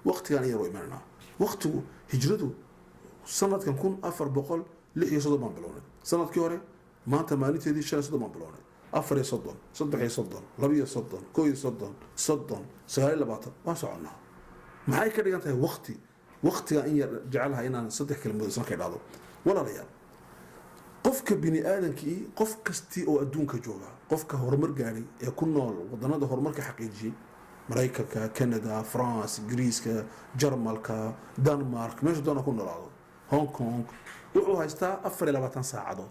Waqtigaan iyar imananaa. Waqtigu hijradu sanadkan 1436 baan bilownay. Sanadkii hore maanta maalinteedii 35 baan bilownay. 34, 33, 32, 31, 30, 29 waan soconnaa. Maxay ka dhigan tahay waqti? Waqtiga in yar jecelaha inaan saddex kelmadood isla ka idhaahdo, walaalayaal. Qofka bini aadamkii, qof kastii oo adduunka jooga, qofka horumar gaadhay ee ku nool wadanada horumarka xaqiijiyey, Maraykanka, Canada, France, Ingiriiska, Jarmalka, Denmark, meesha doona ku noolaado, Hong Kong, wuxuu haystaa 24 saacadood.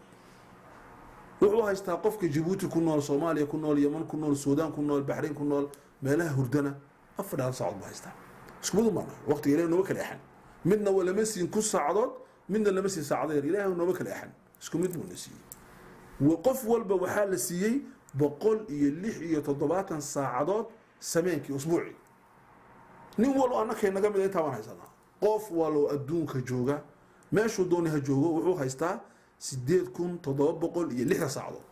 Wuxuu haystaa qofka Jabuuti ku nool, Soomaaliya ku nool, Yeman ku nool, Suudaan ku nool, Baxrayn ku nool, meelaha hurdana, 24 saacadood buu haystaa. Isku mid umaana waqtiga Ilahay nooma kala exan. Midna waa lama siin 1000 saacadood, midna lama siin saacado yar. Ilahay nooma kala exan, isku mid buu na siiyey. Qof walba waxaa la siiyey 176 saacadood sameenkii, usbuucii. Nin walbo annakay naga mida intaa baan haysanaa. Qof waloo adduunka jooga, meeshuu dooni ha joogo, wuxuu haystaa 8760 saacadood,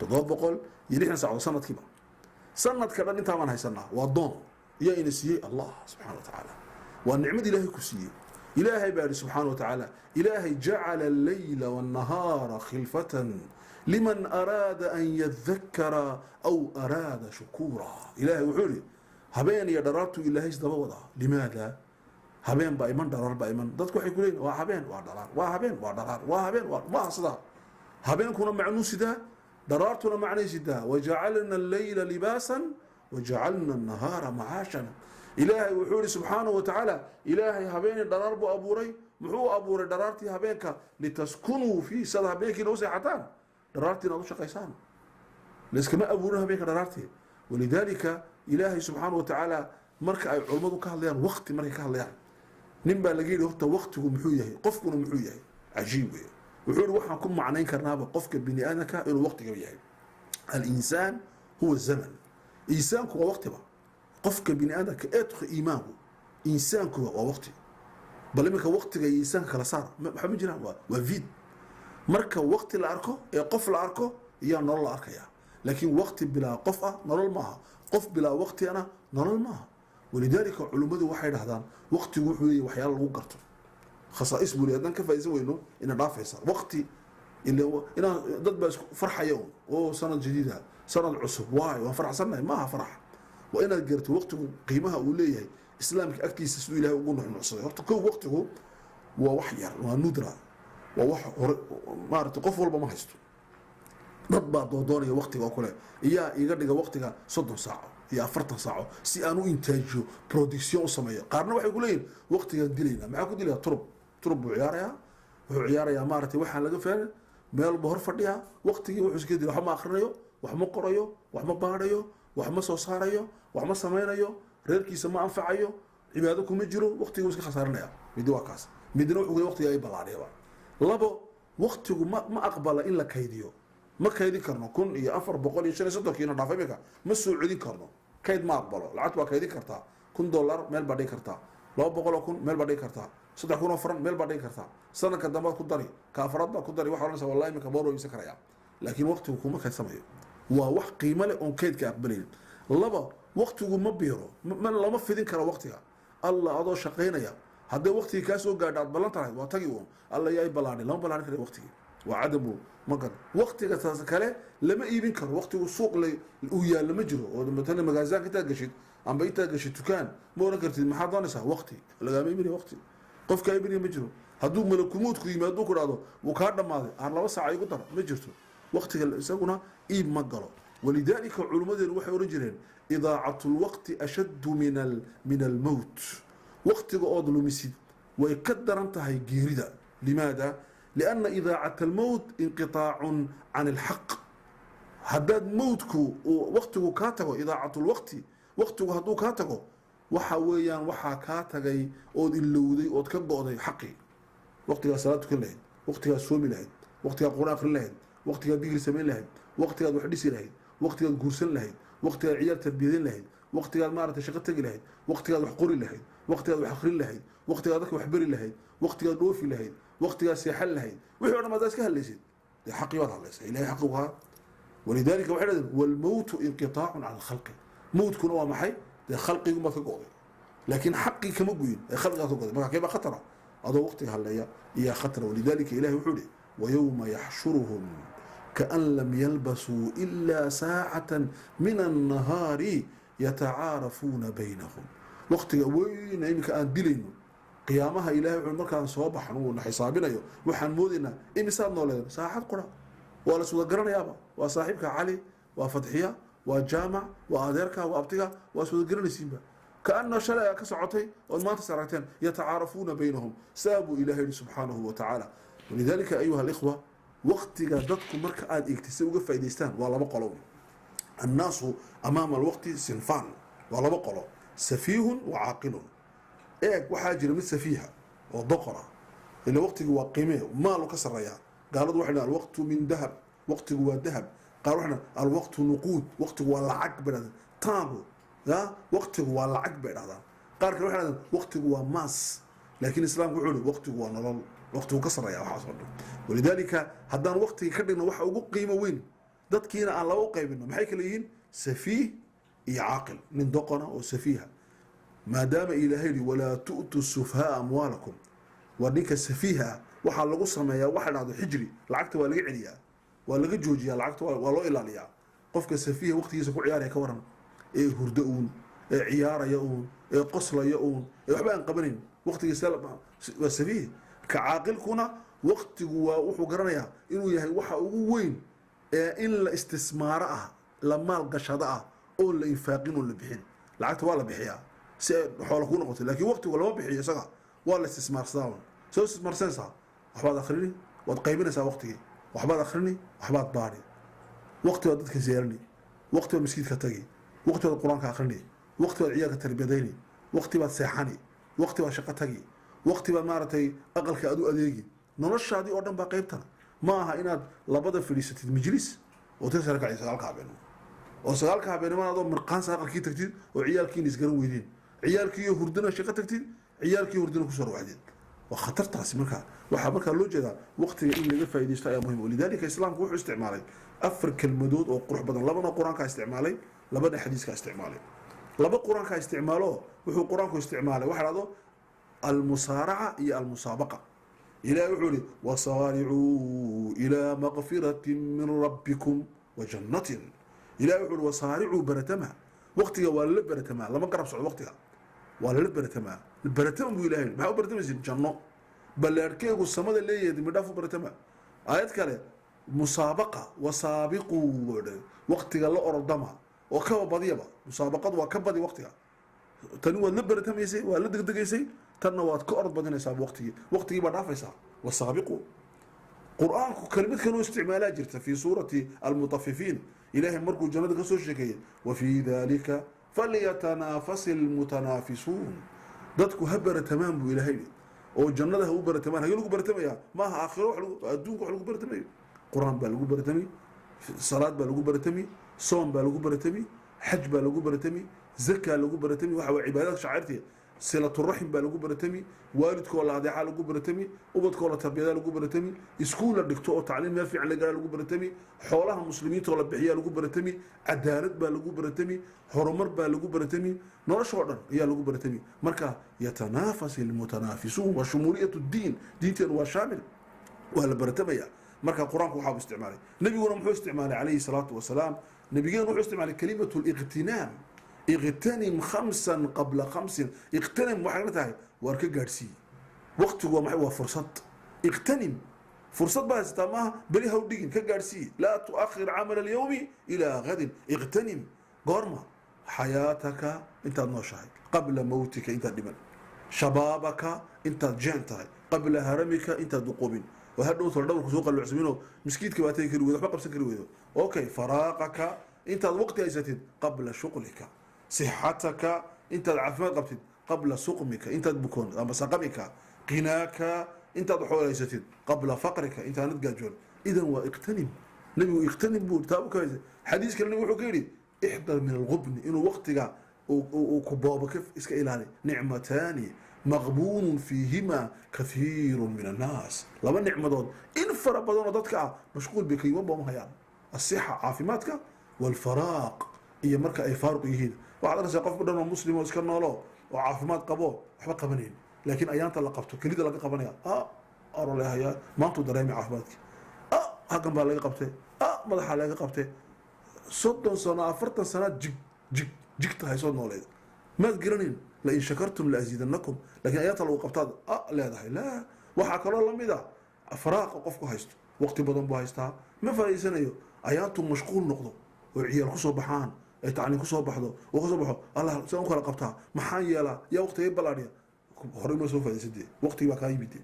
8760 saacadood sanadkiiba. Sanadka dhan intaa baan haysanaa. Waa doon yaa ina siiyey? Allah subxana wa tacaala. Waa nicmad Ilaahay ku siiyey. Ilaahay baa yihi subxaana wa tacaala, Ilaahay jacala alleyla wannahaara khilfatan liman araada an yadakara aw araada shukuura. Ilaahay wuxuu yihi habeen iyo dharaartuu Ilaahay isdaba wadaa. Limaada habeen baa iman, dharaar baa iman? Dadku waxay ku leeyihin waa habeen, waa dharaar, waa habeen, waa dharaar, waa habeen, waa maaha sidaa. Habeenkuna macnuu sidaa, dharaartuna macnay sidaa. Wajacalna alleyla libaasan wajacalna annahaara macaashan. Ilaahay wuxuu yihi subxaanahu wa tacaala, Ilaahay habeenii dharaar buu abuuray. Muxuu abuuray dharaartii habeenka? Litaskunuu fii, sada habeenkiina u seexataan, dharaartiina aad u shaqaysaan. Layskama abuurin habeenka dharaartii. Walidaalika Ilaahay subxaanahu wa tacaala marka ay culummadu ka hadlayaan waqti, markay ka hadlayaan, nin baa laga yidhi horta waqtigu muxuu yahay, qofkuna muxuu yahay? Cajiib wey. Wuxuu yihi waxaan ku macnayn karnaaba qofka bini aadamka inuu waqtiga yahay. Alinsaan huwa zaman, insaanku waa waqtiba. Qofka bini aadamka eedka iimaanku, insaankuba waa waqti. Bal iminka waqtiga iyo insaanka kala saar, waxa ma jiraan, waa vid. Marka waqti la arko ee qof la arko iyaa nolol la arkaya, laakiin waqti bilaa qof ah nolol maaha, qof bilaa waqti ana nolol maaha. Walidaalika culummadu waxay dhahdaan waqtigu wuxuu leeyahy waxyaala lagu garto, khasaa'is buu leeyahy. Haddaan ka faa'iidaysan weyno, ina dhaafaysa waqti. Inaan dad baa isku farxaya un oo sanad jadiida, sanad cusub, waay waan faraxsannahay. Maaha farax, waa inaad garato waqtigu qiimaha uu leeyahay Islaamka agtiisa, siduu Ilahay ugu nuxnuxsaday. Horta kow, waqtigu waa wax yar, waa nudra, waa wax hore maarata qof walba ma haysto. Dad baa doodoonaya waqtiga oo kale iyaa iga dhiga waqtiga 30 saaco iyo 40 saaco si aan u intaajiyo, production u sameeyo. Qaarna waxay ku leeyihin waqtigaan dilaynaa. Maxaa ku dilaya? Turub turub buu ciyaarayaa, wuxuu ciyaarayaa maaragtay waxaan laga faanin, meel buu hor fadhiyaa, waqtigii wuxuu iska dilay. Wax ma akhrinayo, wax ma qorayo, wax ma baadhayo, wax ma soo saarayo, wax ma samaynayo, reerkiisa ma anfacayo, cibaado kuma jiro, waqtigii wuu iska khasaarinaya. Midi waa kaas, midna wuxuu ku waqtiga ay ballaadhiyaba. Labo, waqtigu ma aqbala in la kaydiyo. Ma kaydin karno. 1435kiina dhaafay imika ma soo celin karno, kayd ma aqbalo. Lacagta waa kaydin kartaa, $1000 meel baa dhigi kartaa, 200,000 meel baa dhigi kartaa, 3000 oo faran meel baa dhigi kartaa. Sanadka dambaad ku dari, ka afraad baa ku dari, waxaa ohanaysa wallahi iminka boor waa iibsan karaya. Laakiin waqtigu kuma kaydsamayo, waa wax qiimo leh oon kaydka aqbalayn. Laba, waqtigu ma biiro, lama fidin karo waqtiga. Allah adoo shaqaynaya haddii waqtigii kaa soo gaadho aad ballan tahay, waa tagi uun. Alla yaa ballaadhin, lama ballaadhin karayo waqtigii, waa cadamu ma waqtiga. Taas kale lama iibin karo waqtigu, suuq la uu yaallo ma jiro oo matala magazaanka intaad gashid amba intaad gashid dukaan ma oran kartid maxaad doonaysaa? Waqti lagaama iibinaya, waqti qofkaa iibinaya ma jiro. Hadduu malakumuudku yimaado ku dhahdo wuu kaa dhammaaday, aan 2 saaca igu dar, ma jirto. Waqtiga isaguna iib ma galo. Walidaalika culummadeenu waxay oran jireen idaacatu lwaqti ashaddu min almowt. Waqtiga ood lumisid way ka daran tahay geerida. Limaada? lianna idaacat almowt inqitaacun can alxaq. Haddaad mowtku waqtigu kaa tago, idaacat lwaqti, waqtigu hadduu kaa tago, waxa weeyaan waxaa kaa tagay ood ilowday ood ka go'day xaqii. Waqtigaa salaad tukan lahayd, waqtigaa soomi lahayd, waqtigaa quraan akhrin lahayd, waqtigaa digri samayn lahayd, waqtigaad wax dhisi lahayd, waqtigaad guursan lahayd, waqtigaad ciyaal tarbiyadan lahayd, waqtigaad maaragtay shaqo tegi lahayd, waqtigaad wax qori lahayd, waqtigaad wax akhrin lahayd, waqtigaad dadka wax beri lahayd, waqtigaad dhoofi lahayd, waqtigaad seexan lahayd, wixii o dhan haddaad iska hadlaysid, dee xaqii baad hadlaysaa, Ilahay xaqi kaa. Walidaalika waxay dhahdeen walmowtu inqitaacun cala alkhalqi. Mowtkuna waa maxay? Dee khalqigun baad ka go'day. Laakiin xaqii kama goyin ee khalqigaa ka goday. Marka keebaa khatara? Adoo waqtiga halleeya iyaa khatara. Walidaalika Ilahi wuxuu ihi: wayowma yaxshuruhum kaan lam yalbasuu ilaa saacatan min annahaari yatacaarafuuna baynahum. Waqtiga weyna iminka aan dilayno, qiyaamaha Ilahay wuxuu markaan soo baxno uu na xisaabinayo, waxaan moodaynaa imisaad nooleedeen? Saacad qura. Waa la iswada garanayaaba, waa saaxiibka Cali, waa Fadxiya, waa Jaamac, waa adeerka, waa abtiga, waa iswada garanaysiinba, kaana shalay aa ka socotay ood maanta is aragteen. Yatacaarafuuna baynahum, saa buu Ilahay yihi subxaanahu wa tacaala. Walidaalika, ayuha alikhwa, waqtiga dadku marka aad eegtay si uga faa'idaystaan waa laba qolo. Annaasu amaama alwaqti sinfaan, waa laba qolo: safiihun wa caaqilun. Eeg, waxaa jira mid safiiha oo doqora, ila waqtigu waa qiime, maalu ka sarreeyaa. Gaaladu waxay dhahaan: alwaqtu min dahab, waqtigu waa dahab. Qaar waxay dhahaan: alwaqtu nuquud, waqtigu waa lacag bay dhahdaan. Taangu ya waqtigu waa lacag bay dhahdaan. Qaar kale waxay dhahdaan: waqtigu waa maas. Laakiin Islaamku wuxuu yihi: waqtigu waa nolol, waqtigu ka sarreeya waxaas oo dhan. Walidaalika, haddaan waqtiga ka dhigno waxa ugu qiimo weyn, dadkiina aan laba u qaybino, maxay kala yihiin? Safiih iyo caaqil. Nin doqona oo safiiha, maadaama Ilaahay yihi: walaa tu'tu sufhaa amwaalakum. Waa ninka safiiha ah waxaa lagu sameeyaa waxa dhahdo xijri, lacagta waa laga celiyaa, waa laga joojiyaa, lacagta waa loo ilaaliyaa. Qofka safiiha waqtigiisa ku ciyaaraya ka waran, ee hurdo uun, ee ciyaaraya uun, ee qoslaya uun, ee waxba aan qabanayn waqtigiisa, waa safiih. Ka caaqilkuna waqtigu waa wuxuu garanayaa inuu yahay waxa ugu weyn ee in la istismaaro ah, la maalgashado ah, oon la infaaqin, oon la bixin. Lacagta waa la bixiyaa si ay xoola kuu noqoto, laakiin waqtigu lama bixiyo isaga, waa la istismaarsadaa un. Soo istismaarsanaysaa, waxbaad akhrini, waad qaybinaysaa waqtigii, waxbaad akhrini, waxbaad baadhi, waqti baad dadka ziyaarini, waqti baad maskiidka tagi, waqti baad Qur-aanka akhrini, waqti baad ciyaalka tarbiyadayni, waqti baad seexani, waqti baad shaqo tagi, waqti baad maaragtay aqalka aad u adeegi. Noloshaadii oo dhan baa qaybtana. Ma aha inaad labada fadhiisatid majlis oo tir sare kacay 9-ka habeenimo, oo 9-ka habeenimada adoo mirqaansa aqalkii tagtid oo ciyaalkiina isgaran weydeen, ciyaalkiiyo hurdana shaqo tagtid, ciyaalkiiyo hurdana kusoo rawaxdid, waa khatartaasi. Marka waxaa markaa loo jeedaa waqtiga in laga faa'iidaysto ayaa muhim. Walidaalika, Islaamku wuxuu isticmaalay afar kelmadood oo qurux badan. Labana Qur-aankaa isticmaalay, labana xadiiskaa isticmaalay. Laba Qur-aankaa isticmaalo. Wuxuu Qur-aanku isticmaalay waxa dhahdo almusaaraca iyo almusaabaqa. Ilahi wuxuu yihi: wasaaricuu ilaa makfiratin min rabbikum wa jannatin. Ilahi wuxuu yihi: wasaaricuu, baratama. Waqtiga waa lala baratamaa, lama garab socdo, waqtiga waa lala baratamaa. Baratama buu Ilahay yidhi. Maxaa u baratamaysin? Janno ballaarhkeegu samada leeyahay dembidhaaf u baratama. Aayad kale musaabaqa, wasaabiquu buu dhahay, waqtiga la orodama oo kaba badiyaba. Musaabaqadu waa ka badi waqtiga. Tani waad la baratamaysay, waad la degdegaysay, tanna waad ka orod badinaysaa waqtigii, waqtigii baa dhaafaysaa. Wasaabiqu. Qur-aanku kelimad kaloo isticmaalaa jirta fi suurati Almutafifiin. Ilaahay markuu jannada ka soo sheekeeyey: wafii dalika falyatanaafasi almutanaafisuun. Dadku ha baratamaan buu Ilaahay yidhi, oo jannada ha u baratamaan. Hagee lagu baratamayaa? Maaha aakhiro wax adduunka wax lagu baratamayo. Qur-aan baa lagu baratami, salaad baa lagu baratami, soom baa lagu baratami, xaj baa lagu baratami, zakaa lagu baratami, waxa waa cibaadada shacairtii. Silaturaxim baa lagu baratami, waalidkoo la adeecaa lagu baratami, ubadkoo la tarbiyadaa lagu baratami, iskuul la dhigto oo tacliim meel fiican la garaa lagu baratami, xoolaha muslimiinta oo la bixiyaa lagu baratami, cadaalad baa lagu baratami, horumar baa lagu baratami, nolosha oo dhan ayaa lagu baratami. Marka yatanaafas almutanaafisuun waa shumuuliyat diin. Diinteenu waa shaamil, waa la baratamaya. Marka Qur-aanku waxaa buu isticmaalay, nabiguna muxuu isticmaalay calayhi salaatu wasalaam? Nabigeenu wuxuu isticmaalay kalimatu liqtinaam: iqtanim khamsan qabla khamsin. Iqtanim waxay la tahay waar ka gaadhsiiye. Waqtigu waa maxay? Waa fursad. Iqtanim, fursad baa haysataa, maaha beri ha u dhigin, ka gaadhsiiye. Laa tuakhir camal alyawmi ilaa gadin. Iqtanim goorma? Xayaataka, intaad nooshahay, qabla mowtika, intaad dhiman, shabaabaka, intaad jeen tahay, qabla haramika, intaad duqoobin oo hadhow tolo dhabarku soo qalloocsaminoo miskiidka baa tagi kari weydo, waxba qabsan kari weydo. Okay, faraaqaka, intaad waqti haysatid, qabla shuqlika, sixataka, intaad caafimaad qabtid, qabla suqmika, intaad bukoon ama saqamika, qinaaka, intaad xool haysatid, qabla faqrika, intaanad gaajoon. Idan waa iqtanim. Nabigu iqtanim buu taabu ka haysay. Xadiis kale nabigu wuxuu ka yidhi: ixdar min alghubni, inuu waqtiga uu ku boobo ka iska ilaali. Nicmataani maqbuunun fiihima kathiiru min annaas, laba nicmadood in fara badanoo dadka ah mashquul bay ka yihiin, booma hayaan: asixa, caafimaadka, walfaraaq, iyo marka ay faaruq yihiin. Waxaad arkaysaa qof dhan oo muslim oo iska noolo. Oo caafimaad qabo, waxba qabanayn, laakiin ayaanta la qabto kelida laga qabanaya, aro leehayaa, maantuu dareemay caafimaadkii. Halkan baa laga qabtay, madaxaa laga qabtay. 30 sano, 40 sanaad jig jig jig tahay soo nooleed, maad garanayn. لئن شكرتم لأزيدنكم. Laakiin ayaanta lagu qabtaad leedahay. Laa, waxaa kaloo lamid a faraaqa qofku haysto. Waqti badan buu haystaa, ma faa'iidsanayo. Ayaantuu mashquul noqdo oo ciyaal kusoo baxaan, ay tacliin kusoo baxdo oo kusoo baxo, Allah, sidaan u kala qabtaa, maxaan yeelaa, yaa waqtigay ballaadhiya? Horey ma soo faa'iidaysadee, waqtigii baa kaa yimid.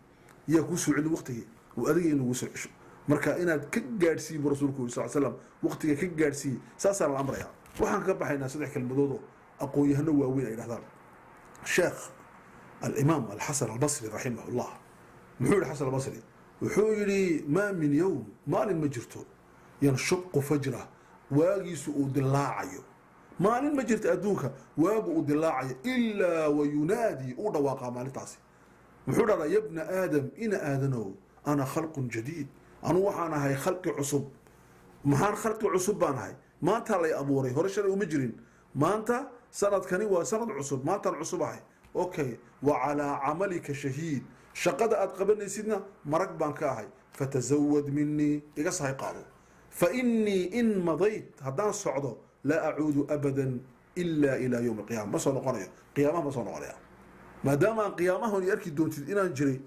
Yaa kuu soo celin waqtigii? Uu adiga in lagu soo cesho. Marka inaad ka gaadhsiiyi buu rasuulku yiri sal slam, waqtiga ka gaadhsiiyi, saasaa la amrayaa. Waxaan ka baxaynaa saddex kelmadood oo aqoon-yahano waaweyn ay dhahdaan. Sheekh alimaam Alxasan Albasri raximahullah muxuu yihi? Xasan Albasri wuxuu yidhi: ما من يوم, maalin ma jirto, ينشق فجره, waagiisu uu dilaacayo, maalin ma jirto adduunka waagu uu dilaacayo, إلا وينادي, uu dhawaaqaa maalintaasi. Muxuu dhahdaa? يا ابن آدم, ina aadanow, أنا خلق جديد, anuu waxaan ahay khalqi cusub. Maxaan khalqi cusub baan ahay? Maanta lay abuuray, hore shalay uma jirin. Maanta sanadkani waa sanad cusub, maantaan cusub ahay. Okay, وعلى عملك شهيد, shaqada aad qabanaysidna marag baan ka ahay. فتزود مني, iga sahay qaado. فإني إن مضيت, haddaan socdo, لا أعود أبدا إلا إلى يوم القيامة, ma soo noqonayo, qiyaamaha ma soo noqonaya. Maadaama aan qiyaamahon i arki doontid inaan jiray,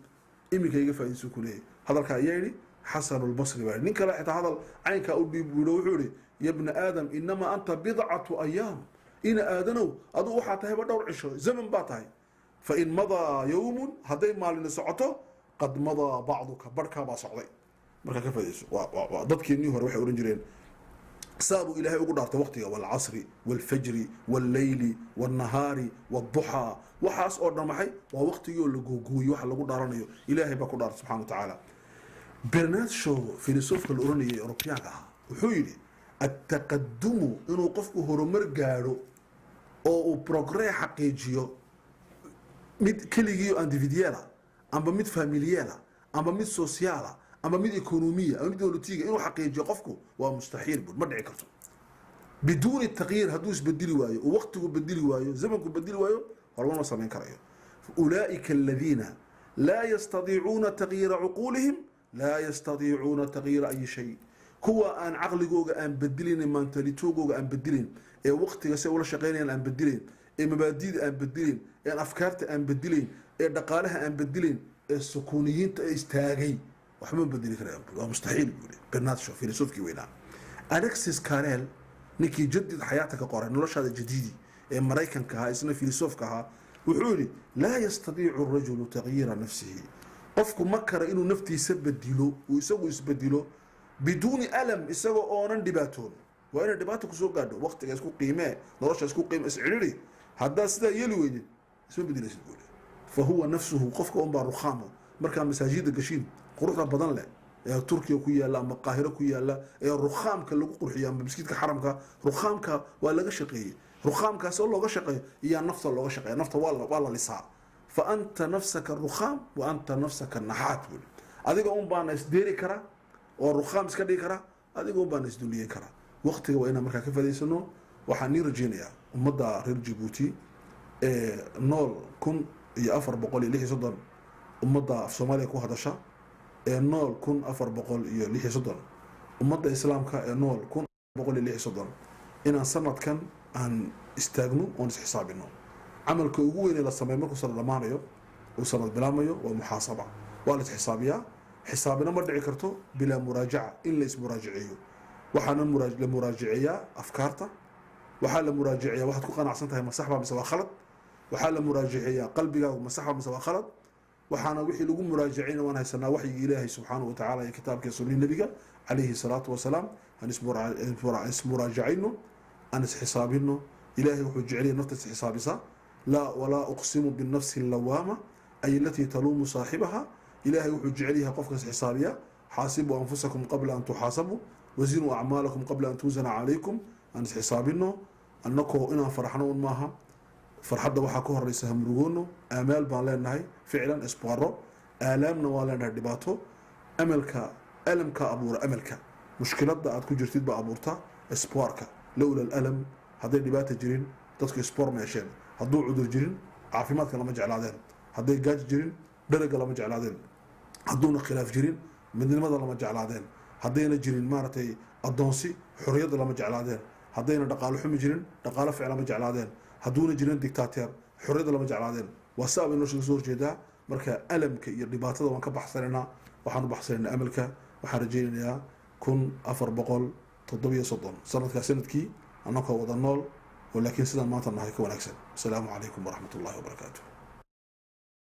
iminka iga faa'iidaysu ku leeyahay. Hadalka ayaa yidhi Xasan Albasri baa yidhi. Nin kale xitaa hadal caynkaa u dhiib buulo, wuxuu yidhi: يا ابن آدم إنما أنت بضعة أيام, ina aadanow, aduu waxaa tahayba dhowr cisho, zaman baa tahay. فإن مضى يوم, hadday maalini socoto, قد مضى بعضك, barhkaa baa socday. Markaa ka faa'iidayso. Waa dadkeennii hore waxay ohan jireen, saabuu Ilaahay ugu dhaartay waqtiga: والعصر والفجر والليل والنهار والضحى. Waxaas oo dhan maxay? Waa waqtigii oo la googooyo waxa lagu dhaaranayo. Ilaahay baa ku dhaartay subxana wa tacaala. Bernard Shaw, filosofka la oranayay Eurobiyaanka ahaa, wuxuu yidhi: التقدم, inuu qofku horumar gaadho oo uu progrès xaqiijiyo, mid keligii individuel ah, amba mid familial ah, amba mid social ah, amba mid économie, amba mid politique, inuu xaqiijiyo qofku waa mustaxiil bur, ma dhici karto, بدون تغيير. Hadduu isbedeli waayo, uu waqtigu bedeli waayo, zamanku bedeli waayo, horumar ma samayn karayo. أولئك الذين لا يستطيعون تغيير عقولهم لا يستطيعون تغيير أي شيء. Kuwa aan caqligooga aan bedelin, mentalité-googa aan bedelin, ee waqtiga se ula shaqeynayaan aan bedelin, ee mabaadiida aan bedelin, ee afkaarta aan bedelayn, ee dhaqaalaha aan bedelayn, ee sukuuniyiinta ee istaagay, waxma bedeli karayaan, waa mustaxiil buu Bernard Shaw, filosofkii weynaa. Alexis Carrel, ninkii جدد حياتك ka qoray, noloshaada jadiidi, ee Maraykanka ahaa, isna filosofka ahaa, wuxuu yidhi: لا يستطيع الرجل تغيير نفسه, qofku ma karo inuu naftiisa bedilo, uu isagu isbedilo, بدون ألم, isagoo oonan dhibaatoon. Waa inay dhibaato kusoo gaadho. Waqtiga isku qiimee, nolosha isku qiime, iscidhiri. Haddaad sidaa yeeli weydid, isma bedelaysid buuli. فهو نفسه, qofka unbaa rukhaamo. Markaa masaajida gashiin quruxda badan leh ee Turkiya ku yaalla ama Qaahiro ku yaalla ee rukhaamka lagu qurxiyo, ama maskiidka xaramka, rukhaamka waa laga shaqeeyey. Rukhaamkaas oo looga shaqeeyo iyaa nafta looga shaqeeya. Nafta waa la lisaa. فأنت نفسك الرخام وأنت نفسك النحات buuli. Adiga un baana isdeeri kara oo rukhaam iska dhigi kara, adiga un baana isduliyen kara. Waqtiga waa inaan markaa ka faa'iidaysano. Waxaan nii rajeynayaa ummadda reer Jabuuti ee nool 1436, ummadda af Soomaaliya ku hadasha ee nool 1436, ummadda islaamka ee nool 1136, inaan sanadkan aan istaagno oon isxisaabino. Camalka ugu weyn ee la sameeyo markuu sanad dhammaanayo, uu sanad bilaamayo, waa muxaasaba, waa la isxisaabiyaa. Xisaabina ma dhici karto bilaa muraajaca, in la ismuraajaceeyo. Waxaana la muraajaceeyaa afkaarta, waxaa la muraajaceeyaa waxaad ku qanacsan tahay ma saxba mise waa khalad, waxaa la muraajaceeyaa qalbigaagu ma saxba mise waa khalad. Waxaana wixii lagu muraajaceyna waan haysanaa, waxyigii Ilaahay subxaanahu wa tacaala iyo kitaabkii sunnii nabiga calayhi salaatu wasalaam. Aan ismuraajacayno, aan isxisaabino. Ilaahay wuxuu jeceliyay nafta isxisaabisa. لا ولا أقسم بالنفس اللوامة أي التي تلوم صاحبها. Ilaahay wuxuu jecel yahay qofka isxisaabiya. حاسبوا أنفسكم قبل أن تحاسبوا وزنوا أعمالكم قبل أن توزن عليكم. Aan isxisaabino. Annakoo inaan farxno un maaha, farxadda waxaa ka horeysa hamrugoono. Aamaal baan leenahay, ficlan espoir, aalaamna waan leenahay, dhibaato. Amalka, alamka abuura amalka. Mushkiladda aad ku jirtid baa abuurta espoirka. لولا الألم, hadday dhibaata jirin, dadku espoir ma yeesheen. Hadduu cudur jirin, Caafimaadka lama jeclaadeen. Hadday gaaji jirin, dheraga lama jeclaadeen. Hadduuna khilaaf jirin, midnimada lama jeclaadeen. Haddayna jirin maaragtay addoonsi, xorriyadda lama jeclaadeen. Haddayna dhaqaalo xumi jirin, dhaqaalo fiican lama jeclaadeen. Hadduuna jirin dictateer, xorriyadda lama jeclaadeen. Waa saa bay nolosha kasoo horjeedaa. Marka alamka iyo dhibaatada waan ka baxsanaynaa, waxaan u baxsanaynaa amalka. Waxaan rajaynayaa 1437 sanadkaa sanadkii annagoo wada nool oo laakiin sidaan maanta nahay ka wanaagsan. Asalaamu calaykum waraxmat ullahi wabarakaatu.